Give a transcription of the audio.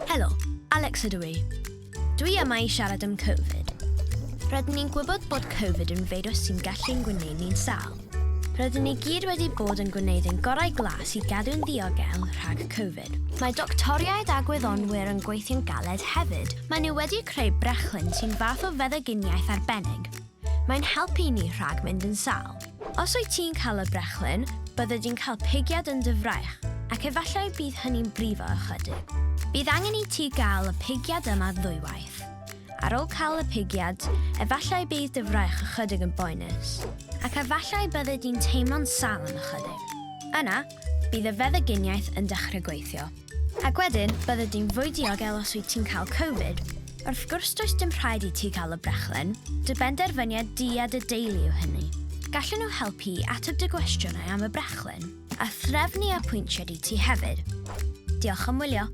Helo, Alex ydw i. Dwi yma i siarad am Covid. Rydyn ni'n gwybod bod Covid yn feirws sy'n gallu'n gwneud ni'n sâl. Rydyn ni gyd wedi bod yn gwneud ein gorau glas i gadw'n ddiogel rhag Covid. Mae doctoriaid a gwyddonwyr yn gweithio'n galed hefyd. Maen nhw wedi creu brechlyn sy'n fath o feddyginiaeth arbennig. Mae'n helpu ni rhag mynd yn sâl. Os wyt ti'n cael y brechlyn, byddi di'n cael pigiad yn dy fraich, ac efallai bydd hynny'n brifo ychydig. Bydd angen i ti gael y pigiad yma ddwywaith. Ar ôl cael y pigiad, efallai bydd dy fraich ychydig yn boenus, ac efallai byddi di'n teimlo'n sâl am ychydig. Yna, bydd y feddyginiaeth yn dechrau gweithio. Ac wedyn, byddi di'n fwy diogel os wyt ti'n cael Covid. Wrth gwrs does dim rhaid i ti gael y brechlyn, dy benderfyniad di a dy deulu yw hynny. Gallen nhw helpu i ateb dy gwestiynau am y brechlyn, a threfnu apwyntiad i ti hefyd. Diolch am wylio.